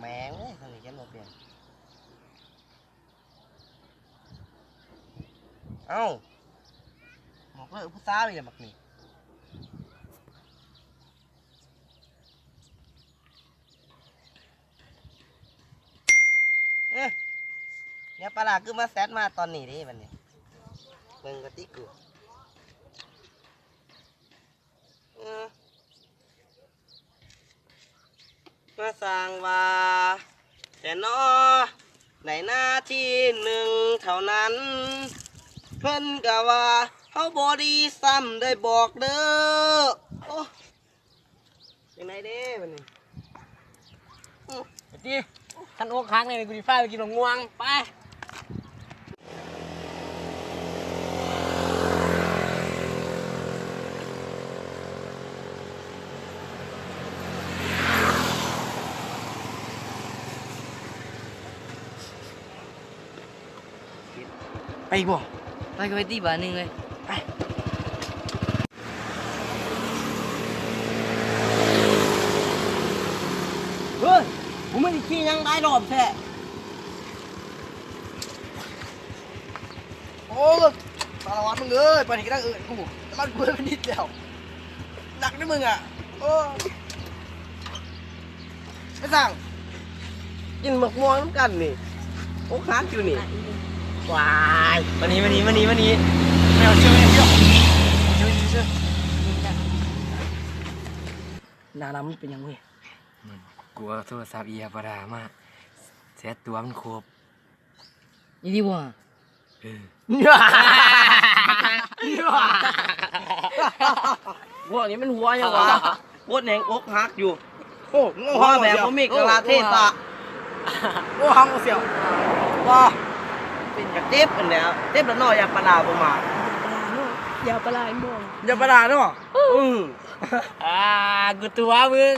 ແມ່ງເອີຍ ຄັນນີ້ຂຽນບໍ່ເປັນ. ເອົ້າ ບອກເລີກຜູ້ສາວອີກແລ້ວບັກນີ້. ເອີ ຍາປາລາຄືມາແຊັດມາຕອນນີ້ເດ້ບັດນີ້ ເບິ່ງກະຕິກກູ. ເອີ ມາສ້າງວ່າແທ້ນໍ ໃນນາທີໜຶ່ງເທົ່ານັ້ນ ເພິ່ນກະວ່າເຮົາບໍ່ດີຊ້ຳໄດ້ບອກເດີ. ໂອ້ ຈັ່ງໃດເດ້ບັດນີ້? ອື ໄປຕິ ຄັນອົກຫັກນີ້ ກູຊິພາໄປກິນໝາກມ່ວງ ໄປ. ໄປອີກບໍ່? ໄປກໍໄປຕິບາດໜຶ່ງເລີຍ ໄປ. ເຮີ້ຍ ມຶງຊິຂີ່ຫຍັງຫຼາຍລອບແທ້? ໂອ້ ສາລະວັດ ມຶງເອີຍ ປານນີ້ກຳລັງເອີ້ນກູ ແຕ່ມັນເບີນນິດແລ້ວ ໜັກເດ້ມຶງອະ. ໂອ້ ໄປສ້າງ ກິນໝາກມ່ວງນຳກັນນີ້ ອົກຫັກຢູ່ນີ້. ວ້າຍ ມານີ້ ມານີ້ ມານີ້ ມານີ້ ມາເອົາເຊວ ມາເອົາເຊວ ໜ້າດຳເປັນຫຍັງເວີຍ? ມັນກົວໂທລະສັບອີ່ຫຍັງປະດາມາແຊັດຕົວມັນຄົບ. ອີ່ຫຼີບໍ່? ເອີ ພວກນີ້ມັນຫົວຫຍັງວະ? ໂຄດແຮງອົກຫັກຢູ່. ໂອ້ ຫົວແບບບໍ່ມີກາລະເທສະ. ໂອ້ ຫັກບໍ່ສ່ຽວ ບໍ່ ເປັນກະເຈັບຫັ້ນແຫຼະ ເຈັບລະເນາະ ຢາປາລາບໍ່ມາ ຢາປາລາເນາະ ຢາປາລາເນາະ. ອື ອ່າ ກູຕົວະມຶງ.